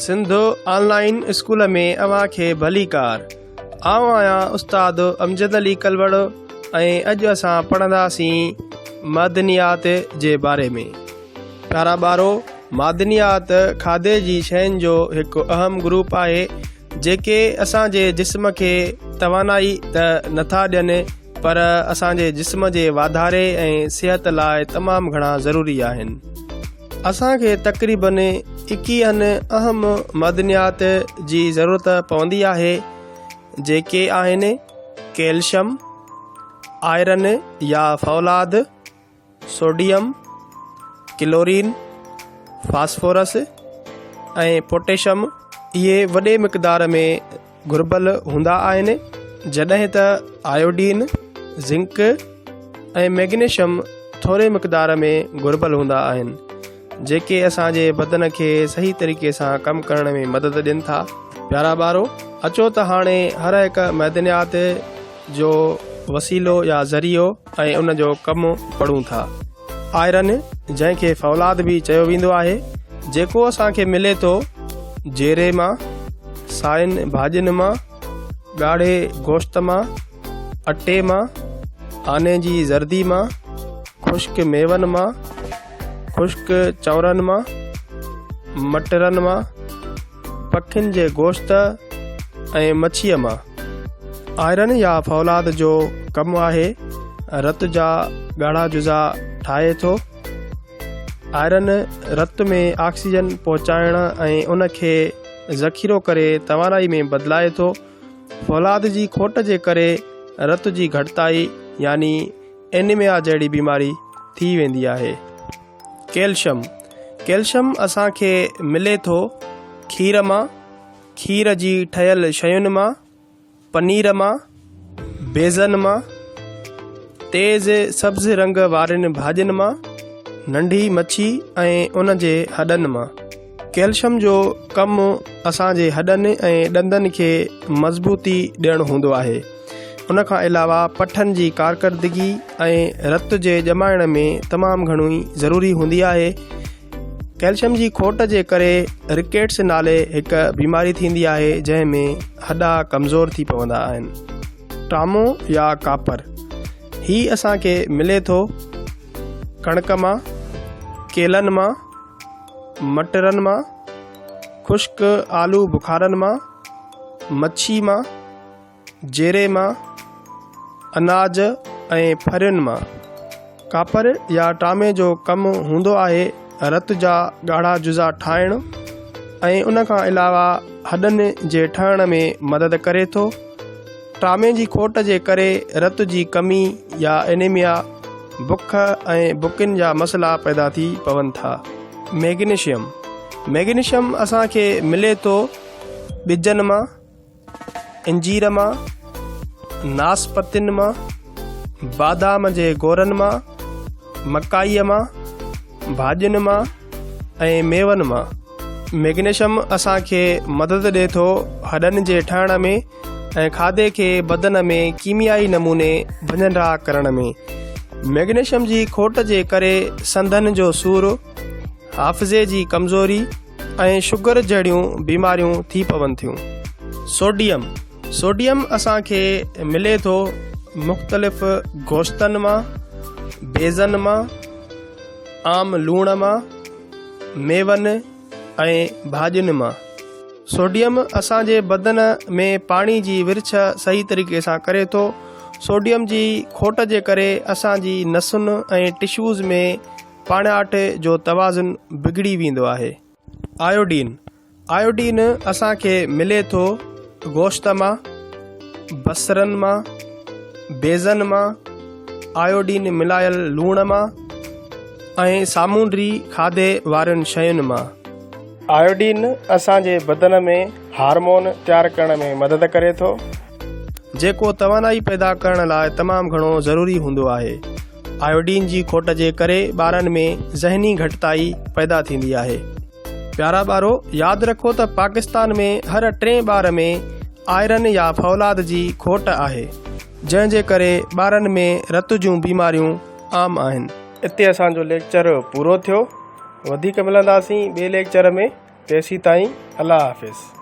سنڌ آن line school ۾ اوهان کي ڀليڪار. آئون آهيان استاد امجد علي ڪلوڙ ۽ اڄ اسان پڙهنداسين معدنيات جي باري ۾. پيارا ٻارو، معدنيات کاڌي جي شين جو هڪ اهم گروپ آهي جيڪي اسان جي جسم کي توانائي ته نٿا ڏين پر اسان جي جسم جي واڌاري ۽ صحت لاء تمام گهڻا ضروري آهن. اسان کي تقريبن ايڪيهن اهم معدنيات جي ضرورت پوندي آهي جيڪي آهن ڪيلشم، آئرن يا فولاد، سوڊيم، ڪلورين، فاسفورس ۽ پوٽيشم. اهي وڏي مقدار ۾ گهربل هوندا آهن جڏهن ته آيوڊين، زنڪ ۽ ميگنيشم ٿوري مقدار ۾ گهربل هوندا آهن جيڪي اسان جي بدن کي صحيح طريقي سان ڪم ڪرڻ ۾ مدد ڏين ٿا. پيارا ٻارو اچو ته هاڻي هر هڪ معدنيات جو وسيلو يا ذريعو ۽ ان جو ڪم پڙهون ٿا. آئرن جنهن کي فولاد به چيو ويندو آهي جيڪو اسان کي ملي ٿو جيري مان، سائن ڀاڄين مان، ڳاڙهي گوشت مان، اٽي مان، آني جي زردي مان، خشڪ ميون مان، خشڪ چانورن مان، مٽرن مان، پکين جي گوشت ۽ مڇيء مان. آئرن يا فولاد جو ڪم آهي رت جا ڳاڙها جزا ٺاهي ٿو. آئرن رت ۾ آڪسيجن پهچائڻ ۽ ان کي ذخيرو ڪري توانائي ۾ بدلائي ٿو. فولاد جي کوٽ جي ڪري رت جي گهٽتائي يعني اينيميا جهڙي بيماري ٿي ويندي آهي. ڪيلشم، ڪيلشم اسان کي ملي ٿو کير مان، کير جي ٺهيل شين مان، پنير مان، بيضن مان، تيز سبز رنگ وارين ڀاڄين مان، ننڍي مڇي ۽ ان جي هڏن مان. ڪيلشم جو ڪم اسان جي هڏن ۽ ڏندن کي مضبوطي ڏيڻ هوندو آهي. ان کان علاوه پٺن جي ڪارڪردگي ۽ رت جي ڄمائڻ ۾ تمام گهڻو ئي ضروري هوندي آهي. ڪيلشم جي کوٽ جي ڪري رڪيٽس نالي هڪ بيماري ٿيندي آهي جنهن ۾ هڏا ڪمزور ٿي پوندا آهن. ٽامو يا ڪاپر هي اسان کي ملي ٿو ڪڻڪ مان، ڪيلن مان، مٽرن مان، خشڪ آلو بخارن مان، مڇي مان، جيري مان، اناج ۽ ڦرين مان. ڪاپر يا ٽامي جو ڪم هوندو آهي رت جا ڳاڙها جزا ٺاهڻ ۽ ان کان علاوه هڏن جي ٺهڻ ۾ مدد ڪري ٿو. ٽامي جي کوٽ جي ڪري رت جي ڪمي يا اينيميا، بک ۽ بڪين جا مسئلا پيدا ٿي پون ٿا. ميگنيشيم، ميگنيشيم اسان کي ملي ٿو ٻجن مان، انجير مان، ناسپتين مان، بادام جي گورن مان، مڪائيء مان، ڀاڄين مان ۽ ميون مان. ميگنيشم اسان کي مدد ڏئي ٿو هڏن جي ٺهڻ ۾ ۽ کاڌي کي بدن ۾ ڪيميائي نموني ڀڃنڊا ڪرڻ ۾. ميگنيشم جي کوٽ جي ڪري سنڌن جو سور، حافظي جي ڪمزوري ۽ شگر جهڙيون بيماريون ٿي پون ٿيون. سوڊيم، سوڊيم اسان کي ملي ٿو مختلف گوشتن مان، بيضن مان، عام لوڻ مان، ميون ۽ ڀاڄين مان. سوڊيم اسان جي بدن ۾ پاڻي جي ورڇ صحيح طريقي سان ڪري ٿو. سوڊيم جي کوٽ جي ڪري اسان جي نسن ۽ ٽشوز ۾ پاڻياٺ جو توازن بگڙي ويندو آهي. آيوڊين، آيوڊين اسان کي ملي ٿو گوشت مان، بصرن مان، بيضن مان، آيوڊين ملايل لوڻ مان ۽ سامونڊي کاڌي وارين شين مان. آيوڊين اسان جي بدن ۾ هارمون تيار ڪرڻ ۾ مدد ڪري ٿو. جيڪو توانائي پيدا ڪرڻ لاء تمام گهڻو ضروري هوندو آهي. آيوڊين جي کوٽ جي ڪري ٻارن ۾ ذهني گهٽتائي پيدا ٿيندي آهي. پيارا ٻارو ياد رکو ته پاڪستان ۾ هر ٽئين ٻار ۾ آئرن يا فولاد جي کوٽ آهي جنهن جي ڪري ٻارن ۾ رت جون بيماريون عام آهن. اتي اسان جو ليڪچر پورو ٿيو. وڌيڪ ملنداسين ٻئي ليڪچر ۾. تيسيتائين الله حافظ.